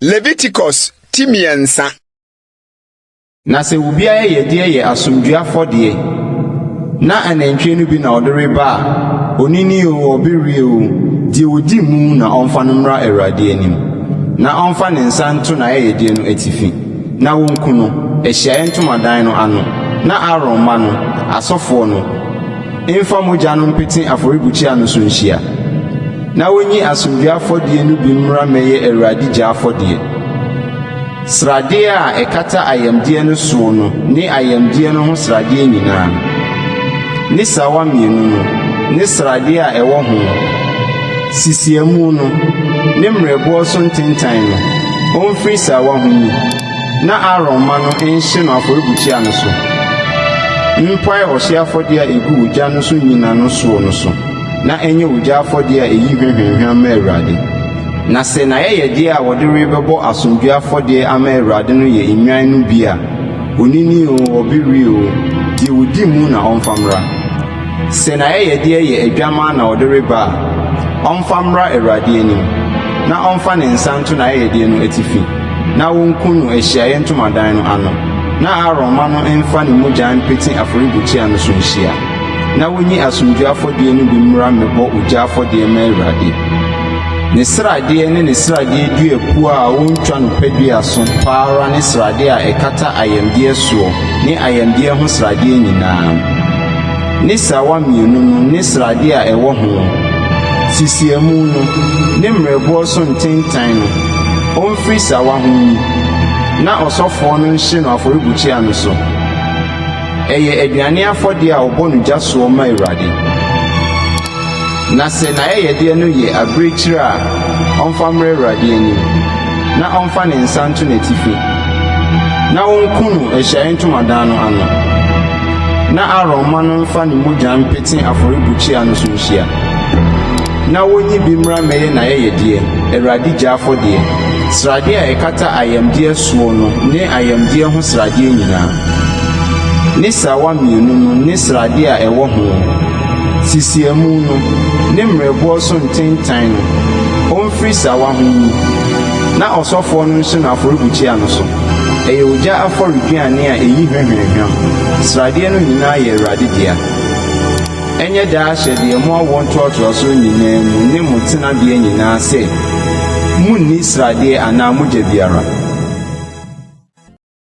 Leviticus ti mmiɛnsa. Na sɛ obi ayɛyɛdeɛ yɛ asomdwoe afɔdeɛ, na anantwie no bi na ɔde reba a, onini oo, ɔbereɛ oo, deɛ ɔdi mu na ɔmfa no mmra Awurade anim. Na ɔmfa ne nsa nto n'ayɛyɛdeɛ no atifi, na wɔnku no, ahyiaeɛ ntomadan no ano, na Aaron mma no, asɔfoɔ no, mfa mogya no mpete afɔrebukyia no so nhyia. Na wonyi asomdwoe afɔdeɛ no bi mmra mmɛyɛ Awurade gya afɔdeɛ. Sradeɛ a ɛkata ayamdeɛ no soɔ no ne ayamdeɛ no ho sradeɛ nyinaa, ne sawa mmienu no, ne sradeɛ a ɛwɔ ho, sisiamu no, ne mmerɛboɔ so ntentan no, ɔmfiri sawa ho nyi, na Aaron mma no nhye no afɔrebukyia no so. Mpae ɔhyeɛ afɔdeɛ a egu ogya no so nnyina no soɔ no so, na ɛnyɛ ogya afɔdeɛ a ɛyi hwa hwamhwam ma Awurade. Na sɛ n'ayɛyɛdeɛ a wɔde rebɛbɔ asomdwoe afɔdeɛ ama Awurade no yɛ nnwan no bi a, onini oo, ɔbereɛ oo, deɛ ɔdi mu na ɔmfa mmra. Sɛ n'ayɛyɛdeɛ yɛ adwammaa na ɔde reba a, ɔmfa mmra Awurade anim, na ɔmfa ne nsa nto n'ayɛyɛdeɛ no atifi, na wɔnku no ahyiaeɛ ntomadan no ano, na Aaron mma no mfa ne mogya mpete afɔrebukyia no so nhyia. Na wonyi asomdwoe afɔdeɛ no bi mmra mmɛbɔ ogya afɔdeɛ mma Awurade. Ne sradeɛ ne ne sradeɛ dua puo a wɔntwa no padua so pa ara ne sradeɛ a ɛkata ayamdeɛ soɔ ne ayamdeɛ ho sradeɛ nyinaa, ne sawa mmienu no ne sradeɛ a ɛwɔ ho, sisiamu no, ne mmerɛboɔ so ntentan no, ɔmfiri sawa ho nyi, na ɔsɔfoɔ no nhye no afɔrebukyia no so. Ɛyɛ aduane afɔdeɛ a wɔbɔ no gya soɔ ma Awurade. Na sɛ n'ayɛyɛdeɛ no yɛ abirekyire a, ɔmfa mmrɛ Awurade anim, na ɔmfa ne nsa nto n'atifi, na wɔnku no ahyiaeɛ ntomadan no ano. Na Aaron mma no mfa ne mogya mpete afɔrebukyia no so nhyia. Na wonyi bi mmra mmɛyɛ n'ayɛyɛdeɛ, Awurade gya afɔdeɛ, sradeɛ a ɛkata ayamdeɛ soɔ no ne ayamdeɛ ho sradeɛ nyinaa, ne sawa mmienu no ne sradeɛ a ɛwɔ ho, sisiamu no, ne mmerɛboɔ so ntentan no, ɔmfiri sawa ho nyi, na ɔsɔfoɔ no nhye no afɔrebukyia no so. Ɛyɛ ogya afɔreduane a ɛyi hwa hwamhwam. Sradeɛ no nyinaa yɛ Awurade dea. Ɛnyɛ daa ahyɛdeɛ mo awoɔ ntoatoasoɔ nyinaa mu ne mo tenabea nyinaa sɛ, Monnni sradeɛ anaa mogya biara.